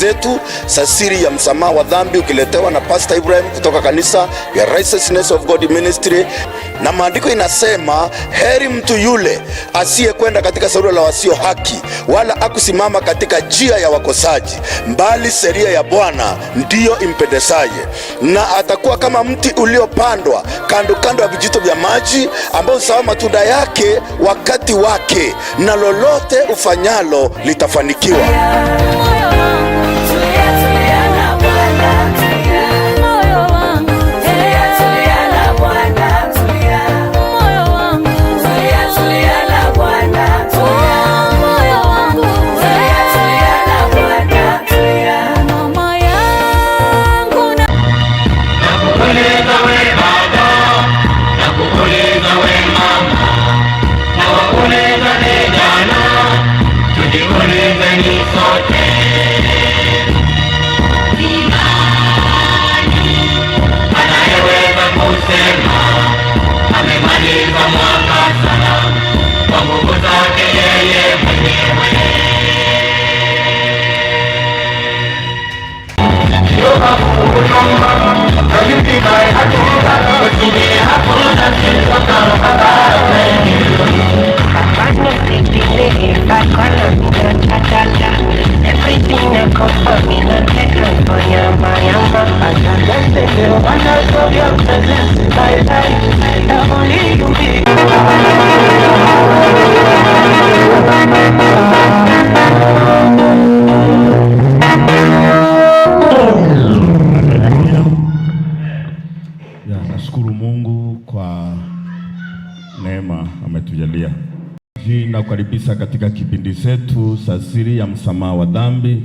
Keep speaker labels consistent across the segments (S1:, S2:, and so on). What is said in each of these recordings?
S1: zetu za siri ya msamaha wa dhambi, ukiletewa na Pastor Ibrahim kutoka kanisa ya Righteousness of God Ministry. Na maandiko inasema heri mtu yule asiyekwenda katika shauri la wasio haki, wala akusimama katika njia ya wakosaji, bali sheria ya Bwana ndiyo impendezaye, na atakuwa kama mti uliopandwa kando kando ya vijito vya maji, ambao huzaa matunda yake wakati wake, na lolote ufanyalo litafanikiwa.
S2: Moyo wangu
S3: Tulia, tulia na Bwana, tulia.
S2: Moyo wangu
S3: Tulia, tulia na Bwana, tulia.
S2: Moyo wangu
S3: Tulia, tulia na Bwana, tulia.
S2: Moyo wangu
S3: Tulia, tulia na Bwana, tulia.
S2: Mama yangu na
S4: Nakuuliza we baba, nakuuliza we mama, nawauliza vijana, tujiulizeni sote. Ni nani anayeweza kusema amemaliza mwaka salama kwa nguvu zake yeye mwenyewe?
S5: Everything I come for me, not take for yama yama. I just your presence in my life. Now only you be.
S6: Haleluya. Ya, nashukuru Mungu kwa neema ametujalia. Nakukaribisha katika kipindi chetu cha siri ya msamaha wa dhambi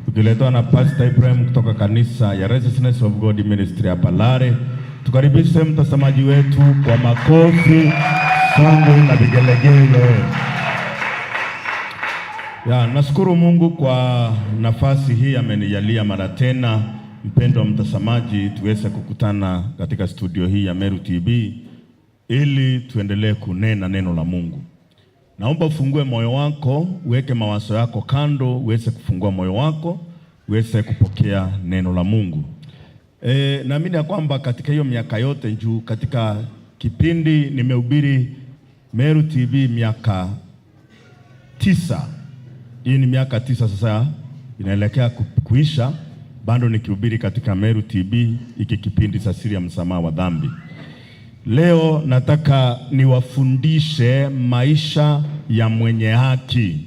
S6: ukiletwa na Pastor Ibrahim kutoka kanisa ya Righteousness of God Ministry hapa Lare. Tukaribishe mtazamaji wetu kwa makofi, shangwe na vigelegele. Ya, nashukuru Mungu kwa nafasi hii amenijalia mara tena, mpendwa mtazamaji, tuweze kukutana katika studio hii ya Meru TV ili tuendelee kunena neno la Mungu. Naomba ufungue moyo wako, uweke mawazo yako kando, uweze kufungua moyo wako, uweze kupokea neno la Mungu. Naamini ya kwamba katika hiyo miaka yote juu katika kipindi nimehubiri Meru TV miaka 9. Hii ni miaka 9 sasa inaelekea kuisha, bado nikihubiri katika Meru TV hiki kipindi cha siri ya msamaha wa dhambi. Leo nataka niwafundishe maisha ya mwenye haki.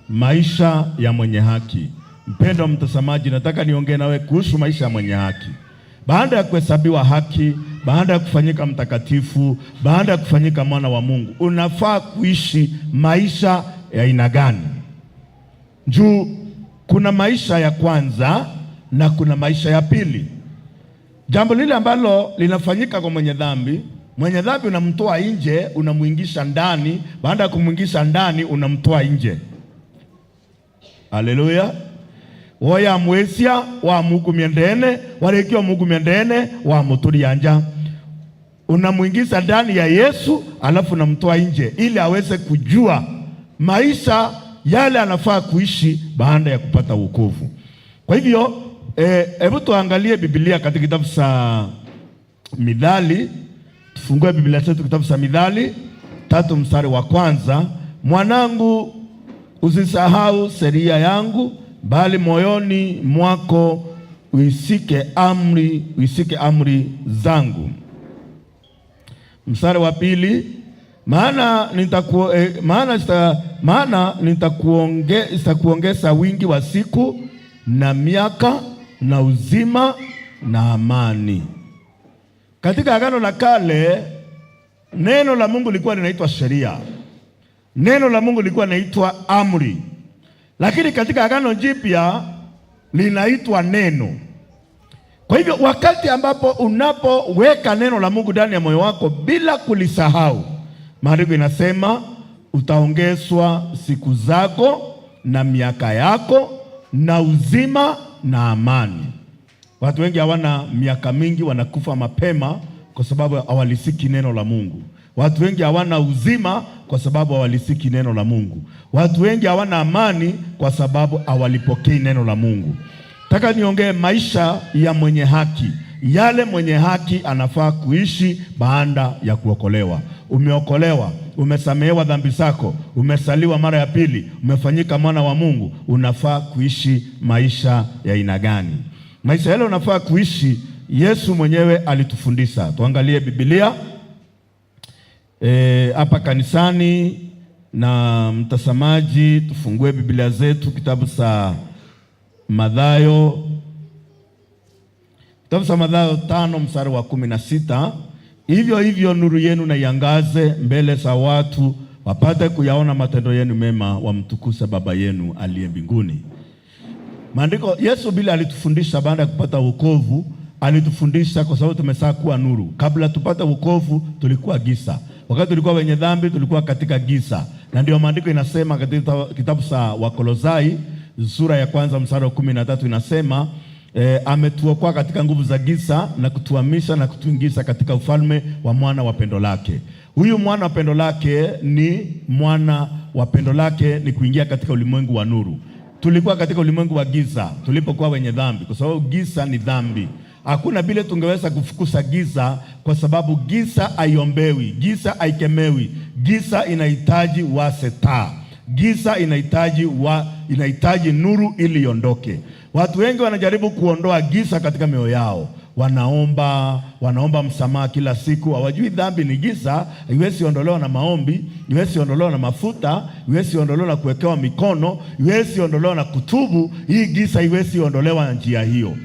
S6: Maisha ya mwenye haki. Mpendwa mtazamaji, nataka niongee nawe kuhusu maisha ya mwenye haki. Baada ya kuhesabiwa haki, baada ya kufanyika mtakatifu, baada ya kufanyika mwana wa Mungu, unafaa kuishi maisha ya aina gani? Juu kuna maisha ya kwanza na kuna maisha ya pili. Jambo lile ambalo linafanyika kwa mwenye dhambi, mwenye dhambi unamtoa nje, unamuingisha ndani. Baada ya kumuingisha ndani, unamtoa nje. Haleluya. Woya mwesia wa Mungu miendene, warekio Mungu miendene wa muturia nja. Unamuingiza ndani ya Yesu, alafu unamtoa nje ili aweze kujua maisha yale anafaa kuishi baada ya kupata wokovu. Kwa hivyo hebu tuangalie Biblia katika kitabu cha Mithali. Tufungue Biblia zetu kitabu cha Mithali 3 mstari wa kwanza. Mwanangu, usisahau sheria yangu, bali moyoni mwako uisike amri zangu. Mstari wa pili, maana nitakuongeza wingi wa siku na miaka na uzima na amani. Katika Agano la Kale neno la Mungu lilikuwa linaitwa sheria. Neno la Mungu lilikuwa linaitwa amri. Lakini katika Agano Jipya linaitwa neno. Kwa hivyo wakati ambapo unapoweka neno la Mungu ndani ya moyo wako bila kulisahau, maandiko inasema utaongezwa siku zako na miaka yako na uzima na amani. Watu wengi hawana miaka mingi, wanakufa mapema kwa sababu hawalisiki neno la Mungu. Watu wengi hawana uzima kwa sababu hawalisiki neno la Mungu. Watu wengi hawana amani kwa sababu hawalipokei neno la Mungu. Nataka niongee maisha ya mwenye haki, yale mwenye haki anafaa kuishi baada ya kuokolewa. Umeokolewa, umesamehewa dhambi zako, umesaliwa mara ya pili, umefanyika mwana wa Mungu, unafaa kuishi maisha ya aina gani? Maisha yale unafaa kuishi, Yesu mwenyewe alitufundisha. Tuangalie Biblia hapa kanisani na mtazamaji, tufungue Biblia zetu kitabu cha Mathayo, kitabu cha Mathayo 5 mstari wa 16. Hivyo hivyo nuru yenu na iangaze mbele za watu, wapate kuyaona matendo yenu mema, wamtukuze Baba yenu aliye mbinguni. Maandiko, Yesu bila alitufundisha baada ya kupata wokovu, alitufundisha kwa sababu tumesaa kuwa nuru. Kabla tupate wokovu tulikuwa giza. Wakati tulikuwa wenye dhambi tulikuwa katika giza, na ndio maandiko inasema katika kitabu cha Wakolosai sura ya kwanza mstari wa 13 inasema ametuokoa katika nguvu za giza na kutuhamisha na kutuingiza katika ufalme wa mwana wa pendo lake. Huyu mwana wa pendo lake ni mwana wa pendo lake ni kuingia katika ulimwengu wa nuru. Tulikuwa katika ulimwengu wa giza tulipokuwa wenye dhambi, kwa sababu giza ni dhambi. Hakuna vile tungeweza kufukuza giza, kwa sababu giza haiombewi, giza haikemewi. Giza inahitaji wase taa, giza inahitaji nuru ili iondoke. Watu wengi wanajaribu kuondoa giza katika mioyo yao, wanaomba wanaomba msamaha kila siku, hawajui dhambi ni giza, iwezi ondolewa na maombi, iwezi ondolewa na mafuta, iwezi ondolewa na kuwekewa mikono, iwezi ondolewa na kutubu. Hii giza iwezi ondolewa na njia hiyo.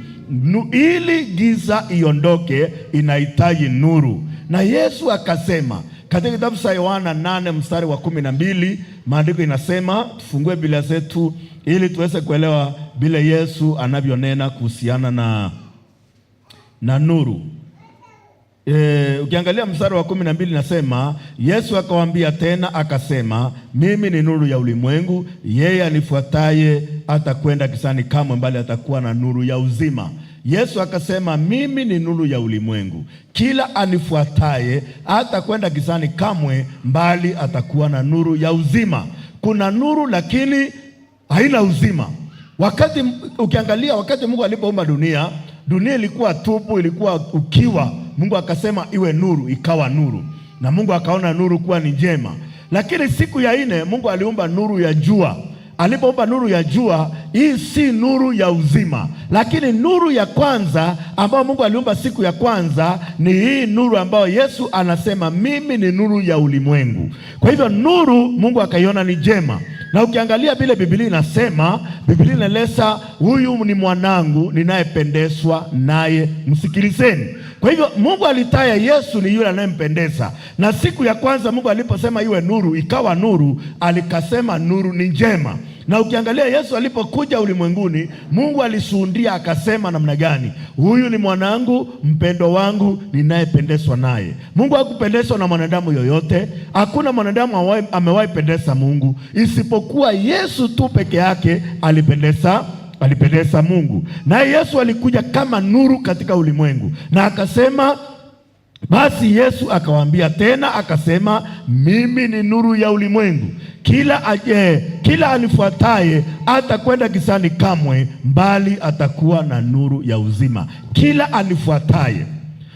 S6: Ili giza iondoke inahitaji nuru, na Yesu akasema katika kitabu cha Yohana 8 mstari wa 12, maandiko inasema, tufungue Biblia zetu ili tuweze kuelewa vile Yesu anavyonena kuhusiana na nuru. Ukiangalia mstari wa 12 nasema, Yesu akawaambia tena akasema, mimi ni nuru ya ulimwengu, yeye anifuataye hatakwenda gizani kamwe, bali atakuwa na nuru ya uzima. Yesu akasema, mimi ni nuru ya ulimwengu, kila anifuataye hatakwenda gizani kamwe, bali atakuwa na nuru ya uzima. Kuna nuru lakini haina uzima. Wakati ukiangalia, wakati Mungu alipoumba dunia, dunia ilikuwa tupu, ilikuwa ukiwa. Mungu akasema iwe nuru, ikawa nuru, na Mungu akaona nuru kuwa ni njema. Lakini siku ya nne Mungu aliumba nuru ya jua. Alipoumba nuru ya jua, hii si nuru ya uzima, lakini nuru ya kwanza ambayo Mungu aliumba siku ya kwanza ni hii nuru ambayo Yesu anasema mimi ni nuru ya ulimwengu. Kwa hivyo nuru Mungu akaiona ni njema. Na ukiangalia vile Biblia inasema, Biblia inaeleza huyu ni mwanangu ninayependezwa naye, msikilizeni. Kwa hivyo Mungu alitaya Yesu ni yule anayempendeza. Na siku ya kwanza Mungu aliposema iwe nuru, ikawa nuru, alikasema nuru ni njema. Na ukiangalia Yesu alipokuja ulimwenguni, Mungu alishuhudia akasema namna gani? Huyu ni mwanangu mpendo wangu ninayependezwa naye. Mungu hakupendezwa na mwanadamu yoyote. Hakuna mwanadamu amewahi pendeza Mungu isipokuwa Yesu tu peke yake alipendeza Mungu. Naye Yesu alikuja kama nuru katika ulimwengu, na akasema basi Yesu akawaambia tena akasema, mimi ni nuru ya ulimwengu, kila anifuataye hatakwenda gizani kamwe, bali atakuwa na nuru ya uzima. Kila anifuataye.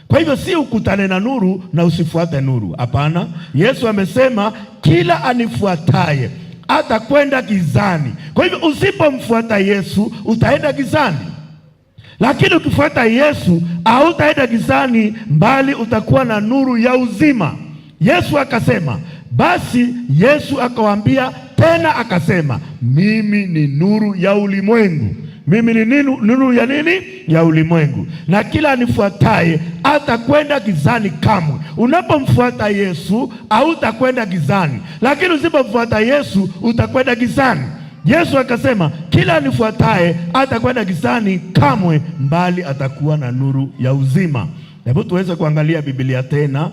S6: Kwa hivyo si ukutane na nuru na usifuate nuru, hapana. Yesu amesema kila anifuataye hatakwenda gizani. Kwa hivyo usipomfuata Yesu utaenda gizani, lakini ukifuata Yesu hautaenda gizani, bali utakuwa na nuru ya uzima. Yesu akasema, basi Yesu akawaambia tena akasema, mimi ni nuru ya ulimwengu. Mimi ni nuru ya nini? Ya ulimwengu. Na kila anifuataye hatakwenda gizani kamwe. Unapomfuata Yesu hautakwenda gizani, lakini usipomfuata Yesu utakwenda gizani. Yesu akasema kila anifuataye hatakwenda gizani kamwe, bali atakuwa na nuru ya uzima. Hebu tuweze kuangalia Biblia tena,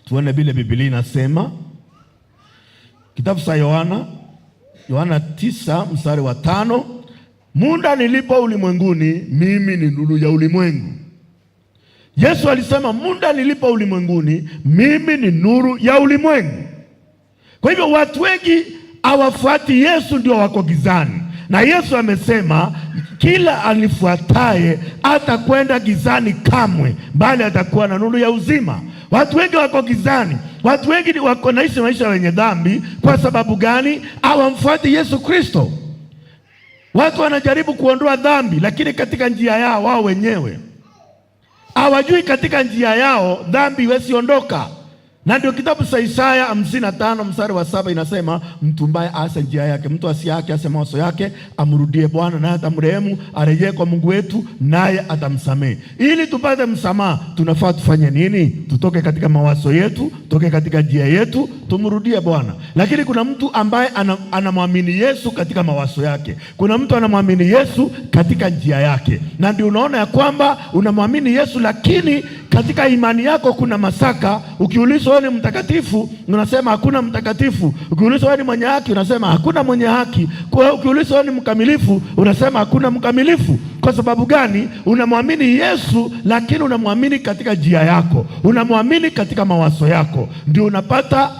S6: tuone vile Biblia inasema. Kitabu cha Yohana, Yohana 9 mstari wa 5, muda nilipo ulimwenguni, mimi ni nuru ya ulimwengu. Yesu alisema, muda nilipo ulimwenguni, mimi ni nuru ya ulimwengu. Kwa hivyo watu wengi hawafuati Yesu, ndio wako gizani, na Yesu amesema kila anifuataye atakwenda gizani kamwe, bali atakuwa na nuru ya uzima. Watu wengi wako gizani, watu wengi wako naishi maisha wenye dhambi. Kwa sababu gani? Hawamfuati Yesu Kristo. Watu wanajaribu kuondoa dhambi, lakini katika njia yao wao wenyewe hawajui katika njia yao dhambi iwezi ondoka. Na ndio kitabu cha Isaya 55 mstari wa 7 inasema, mtu mbaya aase njia yake, mtu asiye haki aase mawazo yake, amrudie Bwana naye atamrehemu, arejee kwa Mungu wetu naye atamsamehe. Ili tupate msamaha, tunafaa tufanye nini? Tutoke katika mawazo yetu, tutoke katika njia yetu, tumrudie Bwana. Lakini kuna mtu ambaye anamwamini Yesu katika mawazo yake, kuna mtu anamwamini Yesu katika njia yake, na ndio unaona ya kwamba unamwamini Yesu, lakini katika imani yako kuna masaka. Ukiulizwa wewe ni mtakatifu, unasema hakuna mtakatifu. Ukiulizwa wewe ni mwenye haki, unasema hakuna mwenye haki. Kwa hiyo ukiulizwa wewe ni mkamilifu, unasema hakuna mkamilifu. Kwa sababu gani? Unamwamini Yesu, lakini unamwamini katika njia yako, unamwamini katika mawazo yako, ndio unapata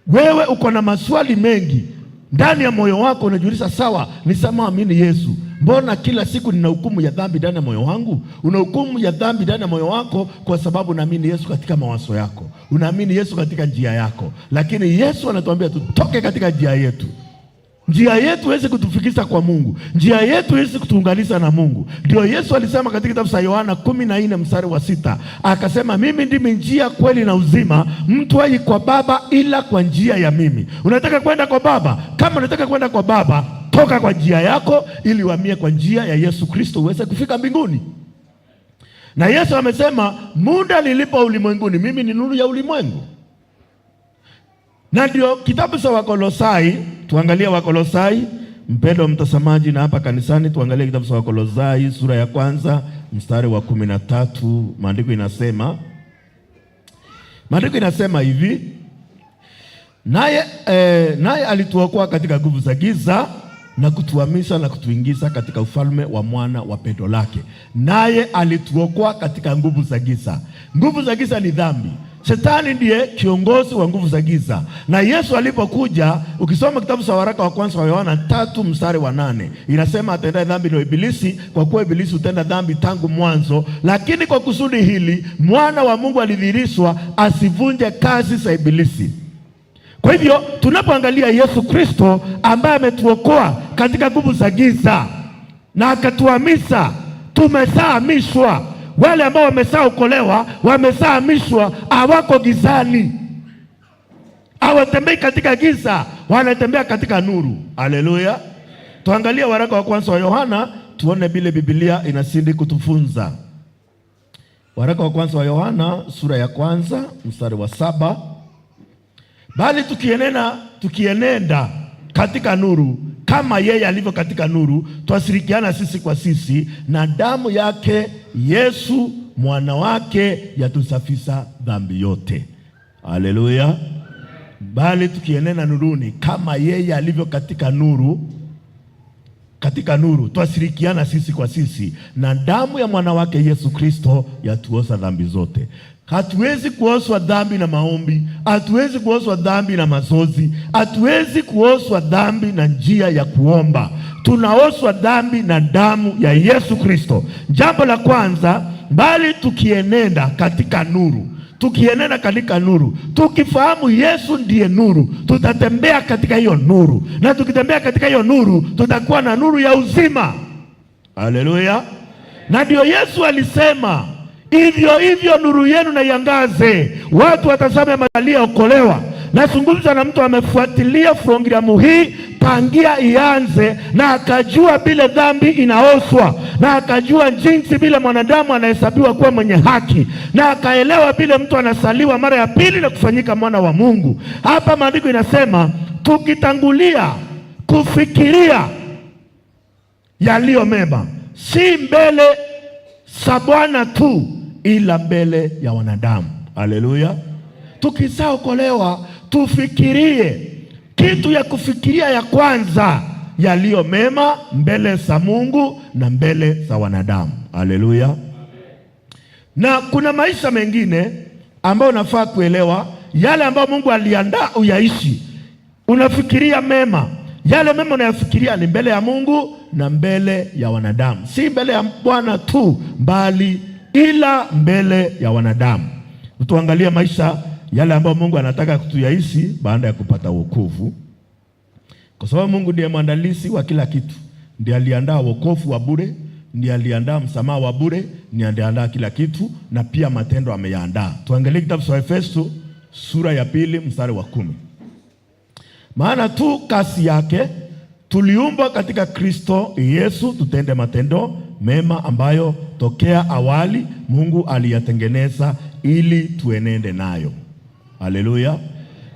S6: wewe uko na maswali mengi ndani ya moyo wako, unajiuliza, sawa, nisamwamini Yesu, mbona kila siku nina hukumu ya dhambi ndani ya moyo wangu? Una hukumu ya dhambi ndani ya moyo wako kwa sababu unaamini Yesu katika mawazo yako, unaamini Yesu katika njia yako, lakini Yesu anatuambia tutoke katika njia yetu. Njia yetu haiwezi kutufikisha kwa Mungu, njia yetu haiwezi kutuunganisha na Mungu. Ndio Yesu alisema katika kitabu cha Yohana 14 mstari wa 6 akasema, mimi ndimi njia, kweli na uzima, mtu haji kwa Baba ila kwa njia ya mimi. Unataka kwenda kwa Baba? Kama unataka kwenda kwa Baba, toka kwa njia yako ili uhamie kwa njia ya Yesu Kristo uweze kufika mbinguni. Na Yesu amesema, muda nilipo ulimwenguni, mimi ni nuru ya ulimwengu. Na ndio kitabu cha Wakolosai, tuangalie Wakolosai, mpendo mtazamaji, na hapa kanisani tuangalie kitabu cha Wakolosai sura ya kwanza mstari wa 13. Maandiko inasema hivi, naye alituokoa katika nguvu za giza na kutuhamisha na kutuingiza katika ufalme wa mwana wa pendo lake. Naye alituokoa katika nguvu za giza. Nguvu za giza ni dhambi. Shetani ndiye kiongozi wa nguvu za giza, na Yesu alipokuja, ukisoma kitabu cha waraka wa kwanza wa Yohana 3 mstari wa 8 inasema atendaye dhambi ndio Ibilisi, kwa kuwa Ibilisi hutenda dhambi tangu mwanzo. Lakini kwa kusudi hili mwana wa Mungu alidhihirishwa asivunje kazi za Ibilisi. Kwa hivyo tunapoangalia Yesu Kristo ambaye ametuokoa katika nguvu za giza na akatuhamisha, tumeshahamishwa. Wale ambao wameshaokolewa wameshahamishwa, hawako gizani, hawatembei katika giza, wanatembea katika nuru. Haleluya! Tuangalie waraka wa kwanza wa Yohana tuone vile Biblia inazidi kutufunza. Waraka wa kwanza wa Yohana sura ya kwanza mstari wa 7. Bali tukienenda katika nuru kama yeye alivyo katika nuru, twashirikiana sisi kwa sisi, na damu yake Yesu mwana wake yatusafisha dhambi yote. Haleluya! Bali tukienenda nuruni kama yeye alivyo katika nuru, katika nuru twashirikiana sisi kwa sisi, na damu ya mwana wake Yesu Kristo yatuosha dhambi zote. Hatuwezi kuoshwa dhambi na maombi, hatuwezi kuoshwa dhambi na mazoezi, hatuwezi kuoshwa dhambi na njia ya kuomba. Tunaoshwa dhambi na damu ya Yesu Kristo. Jambo la kwanza, bali tukienenda katika nuru, tukienenda katika nuru, tukifahamu Yesu ndiye nuru, tutatembea katika hiyo nuru, na tukitembea katika hiyo nuru, tutakuwa na nuru ya uzima. Haleluya! Na ndio Yesu alisema hivyo hivyo, nuru yenu na iangaze, watu watazame aliyeokolewa. Nazungumza na mtu amefuatilia programu hii tangia ianze, na akajua vile dhambi inaoshwa, na akajua jinsi vile mwanadamu anahesabiwa kuwa mwenye haki, na akaelewa vile mtu anazaliwa mara ya pili na kufanyika mwana wa Mungu. Hapa maandiko inasema tukitangulia kufikiria yaliyo mema, si mbele za Bwana tu, ila mbele ya wanadamu. Haleluya! Tukishaokolewa tufikirie kitu ya kufikiria ya kwanza yaliyo mema mbele za Mungu na mbele za wanadamu. Haleluya! Na kuna maisha mengine ambayo unafaa kuelewa, yale ambayo Mungu aliandaa uyaishi. Unafikiria mema, yale mema unayofikiria ni mbele ya Mungu na mbele ya wanadamu, si mbele ya Bwana tu, bali ila mbele ya wanadamu. Tuangalie maisha yale ambayo Mungu anataka kutuyaishi baada ya kupata wokovu, kwa sababu Mungu ndiye mwandalizi wa kila kitu. Ndiye aliandaa wokovu wa bure, ndiye aliandaa msamaha wa bure, ndiye aliandaa kila kitu, na pia matendo ameyaandaa. Tuangalie kitabu cha Efeso sura ya 2 mstari wa 10. Maana tu kasi yake tuliumbwa katika Kristo Yesu tutende matendo mema ambayo tokea awali Mungu aliyatengeneza ili tuenende nayo. Haleluya!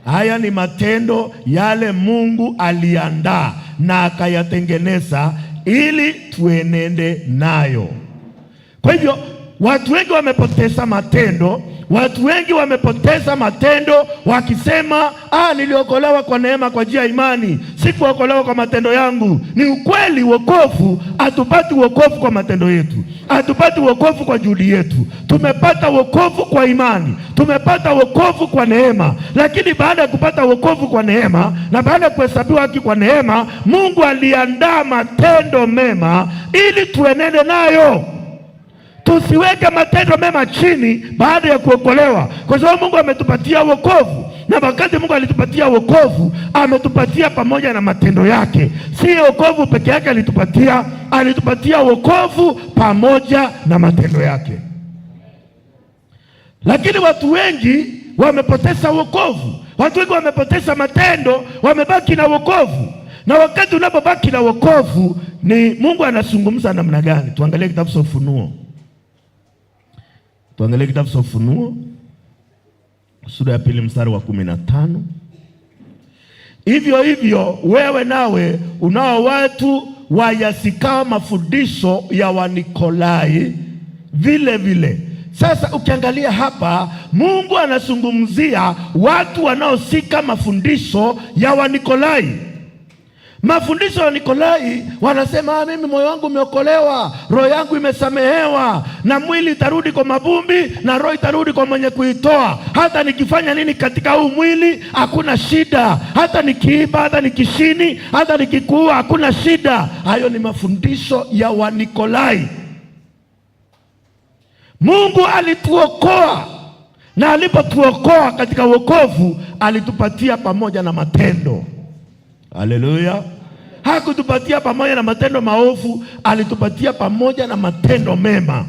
S6: Haya ni matendo yale Mungu aliandaa na akayatengeneza ili tuenende nayo. Kwa hivyo watu wengi wamepoteza matendo, watu wengi wamepoteza matendo wakisema, niliokolewa kwa neema kwa njia ya imani, sikuokolewa kwa matendo yangu. Ni ukweli, wokovu hatupati wokovu kwa matendo yetu, hatupati wokovu kwa juhudi yetu. Tumepata wokovu kwa imani, tumepata wokovu kwa neema. Lakini baada ya kupata wokovu kwa neema na baada ya kuhesabiwa haki kwa neema, Mungu aliandaa matendo mema ili tuenende nayo. Tusiweke matendo mema chini baada ya kuokolewa, kwa sababu Mungu ametupatia wokovu, na wakati Mungu alitupatia wokovu, ametupatia pamoja na matendo yake. Si wokovu peke yake alitupatia, alitupatia wokovu pamoja na matendo yake. Lakini watu wengi wamepoteza wokovu, watu wengi wamepoteza matendo, wamebaki na wokovu. Na wakati unapobaki na wokovu, ni Mungu anazungumza namna gani? Tuangalie kitabu cha Ufunuo. Tuangalie kitabu cha Ufunuo sura ya 2 mstari wa 15. Hivyo hivyo wewe nawe unao watu wayasikao mafundisho ya Wanikolai vile vile. Sasa ukiangalia hapa, Mungu anazungumzia watu wanaosika mafundisho ya Wanikolai. Mafundisho ya Nikolai wanasema, mimi moyo wangu umeokolewa, roho yangu imesamehewa, na mwili itarudi kwa mavumbi na roho itarudi kwa mwenye kuitoa. Hata nikifanya nini katika huu mwili hakuna shida, hata nikiiba, hata nikishini, hata nikikuua hakuna shida. Hayo ni mafundisho ya Wanikolai. Mungu alituokoa, na alipotuokoa katika wokovu alitupatia pamoja na matendo. Haleluya. Hakutupatia pamoja na matendo maovu, alitupatia pamoja na matendo mema.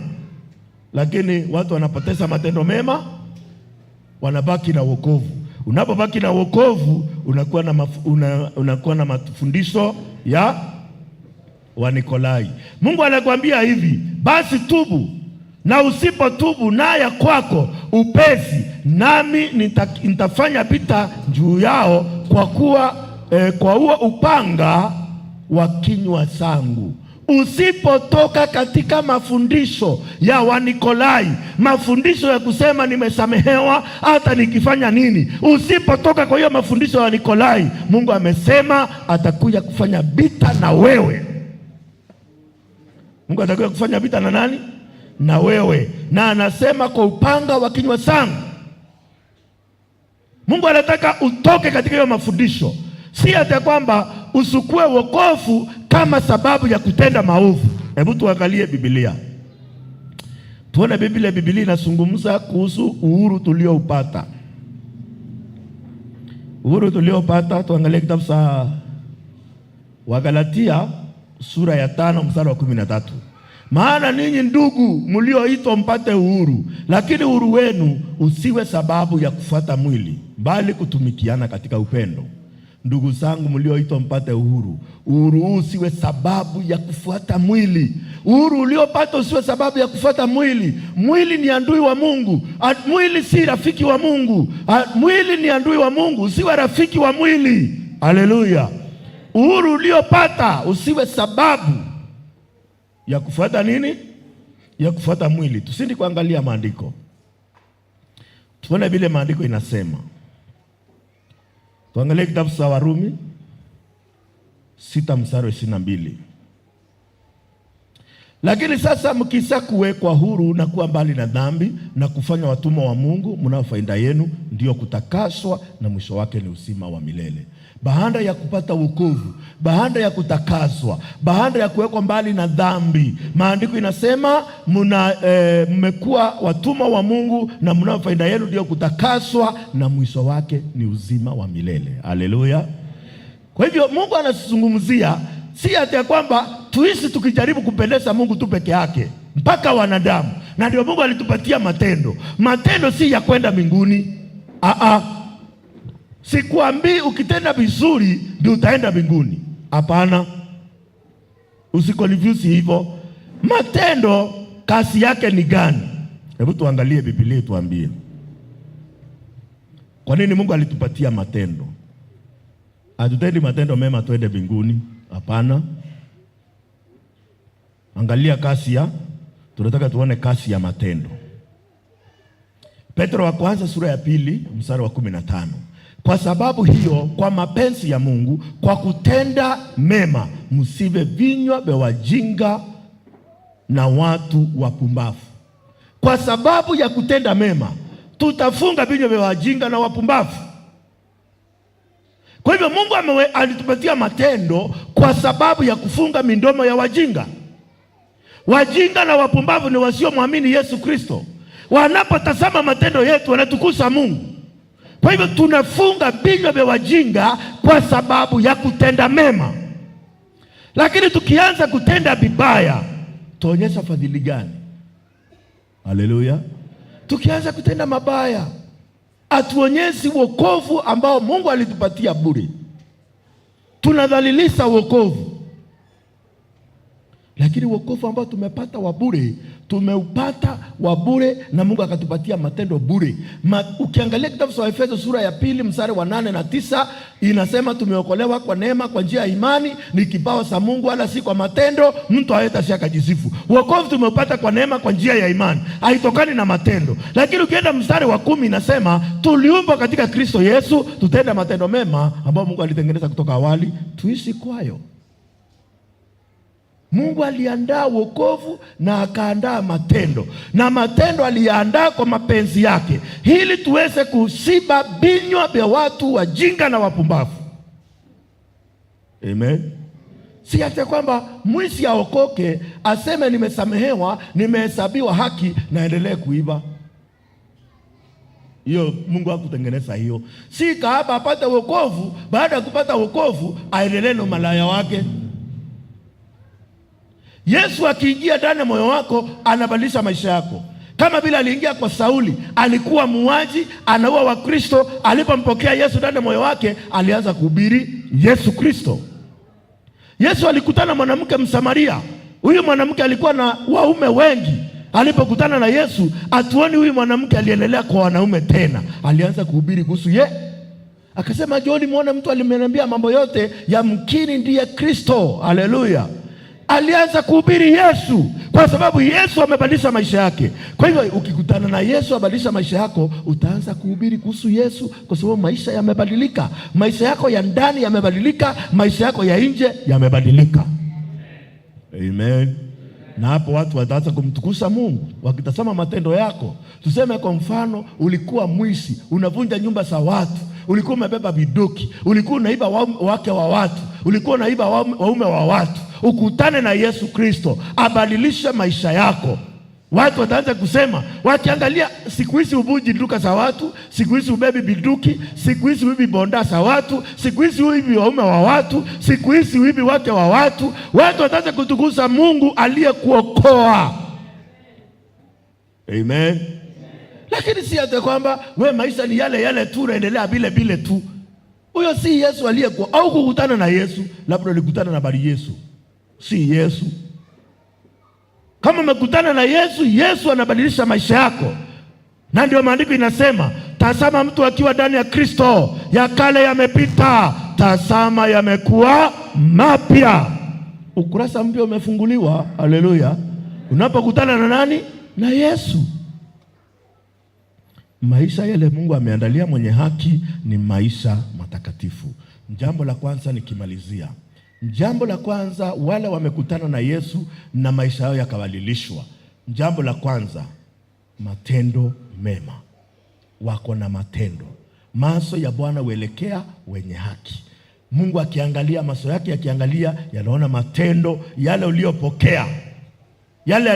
S6: Lakini watu wanapoteza matendo mema, wanabaki na wokovu. Unapobaki na wokovu, unakuwa na mafundisho ya Wanikolai. Mungu anakuambia hivi, basi tubu, na usipotubu naye kwako upesi, nami nitafanya vita juu yao, kwa kuwa kwa huo upanga wa kinywa changu. Usipotoka katika mafundisho ya Wanikolai, mafundisho ya kusema nimesamehewa hata nikifanya nini, usipotoka kwa hiyo mafundisho ya Wanikolai, Mungu amesema atakuja kufanya vita na wewe. Mungu atakuja kufanya vita na nani? Na wewe. Na anasema kwa upanga wa kinywa changu. Mungu anataka utoke katika hiyo mafundisho. Si hata kwamba usukue wokovu kama sababu ya kutenda maovu. Hebu tuangalie Biblia. Tuone Biblia. Biblia inazungumza kuhusu uhuru tulioupata. Uhuru tuliopata, tuangalie kitabu cha Wagalatia sura ya 5 mstari wa 13. Maana ninyi ndugu mlioitwa mpate uhuru, lakini uhuru wenu usiwe sababu ya kufuata mwili, bali kutumikiana katika upendo. Ndugu zangu mlioitwa mpate uhuru, uhuru huu usiwe sababu ya kufuata mwili. Uhuru uliopata usiwe sababu ya kufuata mwili. Mwili ni adui wa Mungu. Mwili si rafiki wa Mungu. Mwili ni adui wa Mungu, usiwe rafiki wa mwili. Haleluya. Uhuru uliopata usiwe sababu ya kufuata nini? Ya kufuata mwili. Tusindi kuangalia maandiko, tuone vile maandiko inasema. Tuangalie kitabu cha Warumi 6 mstari wa 22. Lakini sasa mkisha kuwekwa huru na kuwa mbali na dhambi na kufanya watumwa wa Mungu, mnao faida yenu ndiyo kutakaswa, na mwisho wake ni uzima wa milele. Baada ya kupata wokovu, baada ya kutakaswa, baada ya kuwekwa mbali na dhambi, maandiko inasema mmekuwa watumwa wa Mungu na mnao faida yenu ndiyo kutakaswa, na mwisho wake ni uzima wa milele. Haleluya! Kwa hivyo Mungu anazungumzia si ati ya kwamba tuishi tukijaribu kupendeza Mungu tu peke yake mpaka wanadamu, na ndio Mungu alitupatia matendo. Matendo si ya kwenda mbinguni. Aa, sikuambii ukitenda vizuri ndio utaenda mbinguni. Hapana, usikonfuse hivyo. Matendo kazi yake ni gani? Hebu tuangalie Biblia tuambie, kwa nini Mungu alitupatia matendo? Hatutendi matendo mema tuende mbinguni? Hapana. Angalia kasi ya, tunataka tuone kasi ya matendo. Petro wa kwanza sura ya 2 mstari wa 15. Kwa sababu hiyo, kwa mapenzi ya Mungu, kwa kutenda mema, msive vinywa vya wajinga na watu wapumbavu. Kwa sababu ya kutenda mema, tutafunga vinywa vya wajinga na wapumbavu. Kwa hivyo Mungu alitupatia matendo kwa sababu ya kufunga midomo ya wajinga. Wajinga na wapumbavu ni wasiomwamini Yesu Kristo. Wanapotazama matendo yetu wanatukuza Mungu. Kwa hivyo tunafunga vinywa vya wajinga kwa sababu ya kutenda mema. Lakini tukianza kutenda vibaya, tuonyesha fadhili gani? Haleluya. Tukianza kutenda mabaya, hatuonyesi wokovu ambao Mungu alitupatia bure. Tunadhalilisha wokovu. Lakini wokovu ambao tumepata wa bure, tumeupata wa bure na Mungu akatupatia matendo bure. Ukiangalia kitabu cha Efeso sura ya 2 mstari wa 8 na 9 inasema tumeokolewa kwa neema kwa njia ya imani, ni kipawa cha Mungu wala si kwa matendo, mtu hawezi akajisifu. Wokovu tumeupata kwa neema kwa njia ya imani, haitokani na matendo. Lakini ukienda mstari wa 10 inasema tuliumbwa katika Kristo Yesu tutende matendo mema ambayo Mungu alitengeneza kutoka awali tuishi kwayo. Mungu aliandaa wokovu na akaandaa matendo, na matendo aliandaa kwa mapenzi yake ili tuweze kusiba vinywa vya watu wajinga na wapumbavu. Amen. Si hata kwamba mwizi aokoke aseme nimesamehewa, nimehesabiwa haki, naendelee kuiba. Hiyo Mungu hakutengeneza hiyo. Si kahaba apate wokovu, baada ya kupata wokovu aendelee na malaya wake. Yesu akiingia ndani ya moyo wako anabadilisha maisha yako. Kama vile aliingia kwa Sauli, alikuwa muuaji, anaua Wakristo. Alipompokea Yesu ndani ya moyo wake, alianza kuhubiri Yesu Kristo. Yesu alikutana mwanamke Msamaria. Huyu mwanamke alikuwa na waume wengi. Alipokutana na Yesu, atuoni huyu mwanamke aliendelea kwa wanaume tena. Alianza kuhubiri kuhusu ye. Akasema, njooni muone mtu aliniambia mambo yote, yamkini ndiye Kristo. Haleluya. Alianza kuhubiri Yesu kwa sababu Yesu amebadilisha maisha yake. Kwa hivyo ukikutana na Yesu abadilisha maisha yako, utaanza kuhubiri kuhusu Yesu kwa sababu maisha yamebadilika. Maisha yako ya ndani yamebadilika, maisha yako ya nje yamebadilika. Amen. Na hapo watu wataanza kumtukuza Mungu wakitazama matendo yako. Tuseme kwa mfano, ulikuwa mwizi, unavunja nyumba za watu, ulikuwa umebeba viduki, ulikuwa unaiba wake wa watu, ulikuwa unaiba waume wa watu. Ukutane na Yesu Kristo abadilishe maisha yako. Watu wataanza kusema, wakiangalia siku hizi uvunji duka za watu, siku hizi ubebi biduki, siku hizi uibi bonda za watu, siku hizi uibi waume wa watu, siku hizi uibi wake wa watu. Watu wataanza kutukuza Mungu aliyekuokoa. Amen. Lakini si hata kwamba we maisha ni yale yale tu, unaendelea vile vile tu. Huyo si Yesu aliyekuwa. Au kukutana na Yesu, labda ulikutana na bali Yesu, si Yesu. Kama umekutana na Yesu, Yesu anabadilisha maisha yako. Na ndio maandiko inasema, tazama mtu akiwa ndani ya Kristo, ya kale yamepita, tazama yamekuwa mapya. Ukurasa mpya umefunguliwa. Haleluya. Unapokutana na nani? Na Yesu. Maisha yale Mungu ameandalia mwenye haki ni maisha matakatifu. Jambo la kwanza nikimalizia, Jambo la kwanza, wale wamekutana na Yesu na maisha yao yakabadilishwa. Jambo la kwanza, matendo mema. Wako na matendo. Macho ya Bwana huelekea wenye haki. Mungu akiangalia, macho yake akiangalia, yanaona matendo yale uliyopokea, yale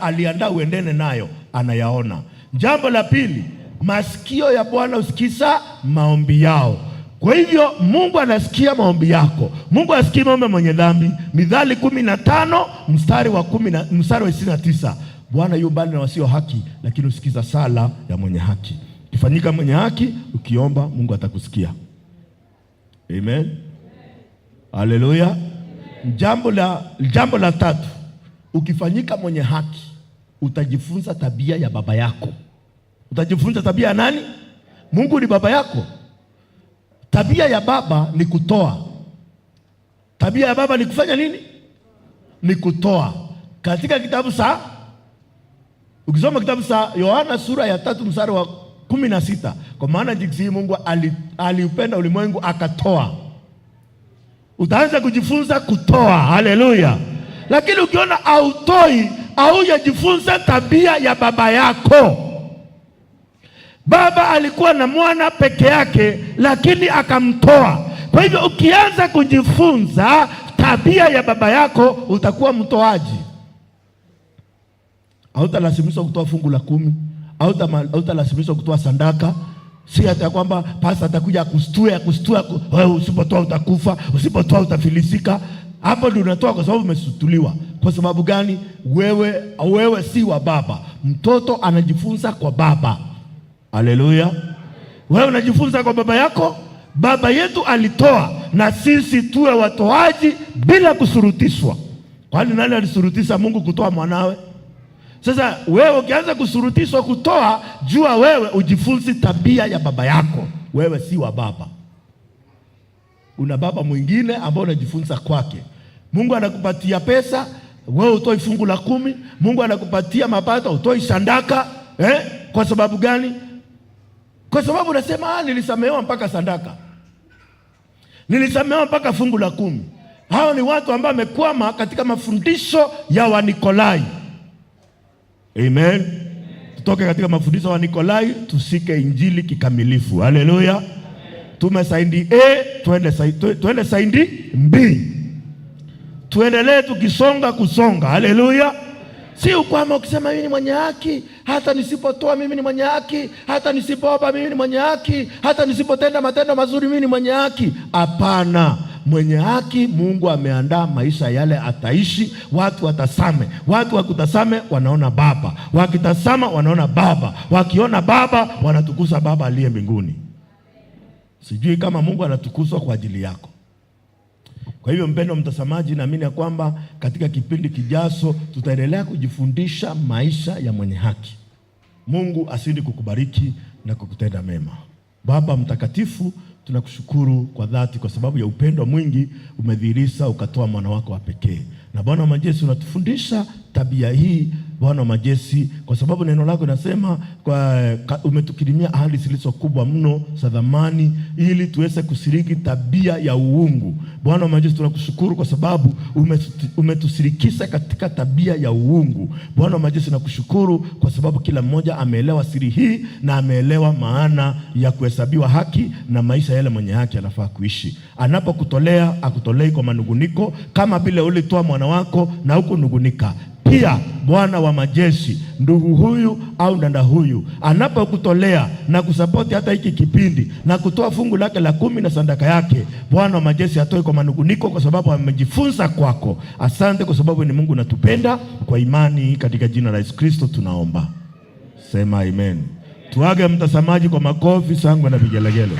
S6: aliandaa uendene nayo, anayaona. Jambo la pili, masikio ya Bwana husikiza maombi yao. Kwa hivyo Mungu anasikia maombi yako. Mungu asikii maombi mwenye dhambi. Mithali 15 mstari wa 29. Bwana yu mbali na wasio haki, lakini husikiza sala ya mwenye haki. Ukifanyika mwenye haki, ukiomba Mungu atakusikia. Amen. Haleluya. Jambo la tatu, ukifanyika mwenye haki utajifunza tabia ya baba yako. Utajifunza tabia ya nani? Mungu ni baba yako. Tabia ya baba ni kutoa. Tabia ya baba ni kufanya nini? Ni kutoa. Katika kitabu sa, ukisoma kitabu sa Yohana sura ya 3 mstari wa 16, kwa maana jinsi Mungu aliupenda ulimwengu akatoa. Utaanza kujifunza kutoa. Haleluya. Lakini ukiona hautoi, haujajifunza tabia ya baba yako. Baba alikuwa na mwana peke yake, lakini akamtoa. Kwa hivyo ukianza kujifunza tabia ya baba yako, utakuwa mtoaji. Hautalazimishwa kutoa fungu la 10, hautalazimishwa kutoa sadaka. Si hata kwamba pasta atakuja akushtue, wewe usipotoa utakufa, usipotoa utafilisika. Hapo ndio unatoa kwa sababu umesutuliwa. Kwa sababu gani? Wewe si wa baba. Mtoto anajifunza kwa baba. Haleluya. Wewe unajifunza kwa baba yako. Baba yetu alitoa, na sisi tuwe watoaji bila kusurutishwa. Kwani nani alisurutisha Mungu kutoa mwanawe? Sasa wewe ukianza kusurutishwa kutoa, jua wewe ujifunzi tabia ya baba yako. Wewe si wa baba. Una baba mwingine ambao unajifunza kwake. Mungu anakupatia pesa, wewe utoi fungu la 10. Mungu anakupatia mapato, utoi sadaka. Kwa sababu gani? Kwa sababu unasema, nilisamehewa mpaka sadaka, nilisamehewa mpaka fungu la 10. Hao ni watu ambao wamekwama katika mafundisho ya Wanikolai. Amen. Tutoke katika mafundisho ya Wanikolai, tusike injili kikamilifu. Haleluya. Tume saindi A, tuende saindi B. Tuendelee tukisonga kusonga. Haleluya. Si ukwama ukisema mimi ni mwenye haki, hata nisipotoa mimi ni mwenye haki, hata nisipoomba mimi ni mwenye haki, hata nisipotenda matendo mazuri mimi ni mwenye haki. Hapana. Mwenye haki Mungu ameandaa maisha yale ataishi. Watu watasame, watu wakutasame wanaona baba, wakitasama wanaona baba, wakiona baba wanatukuza baba aliye mbinguni. Sijui kama Mungu anatukuzwa kwa ajili yako. Kwa hivyo mpendwa mtazamaji, naamini ya kwamba katika kipindi kijacho tutaendelea kujifundisha maisha ya mwenye haki. Mungu azidi kukubariki na kukutenda mema. Baba mtakatifu, tunakushukuru kwa dhati kwa sababu ya upendo mwingi umedhihirisha ukatoa mwana wako wa pekee. Na Bwana wa majeshi unatufundisha tabia hii, Bwana wa majeshi, kwa sababu neno lako linasema umetukirimia ahadi zilizo kubwa mno za thamani ili tuweze kushiriki tabia ya uungu. Bwana wa majeshi, tunakushukuru kwa sababu umetushirikisha katika tabia ya uungu. Bwana wa majeshi, nakushukuru kwa sababu kila mmoja ameelewa siri hii na ameelewa maana ya kuhesabiwa haki na maisha yale mwenye haki anafaa kuishi. Anapokutolea akutolei kwa manunguniko, kama vile ulitoa mwana wako na hukunugunika. Pia Bwana wa majeshi, ndugu huyu au dada huyu anapokutolea na kusapoti hata hiki kipindi na kutoa fungu lake la 10 na sadaka yake, Bwana wa majeshi atoe kwa manunguniko, kwa sababu amejifunza kwako. Asante kwa sababu ni Mungu unatupenda. Kwa imani katika jina la Yesu Kristo tunaomba, sema amen. Tuage mtazamaji kwa makofi, shangwe na vigelegele.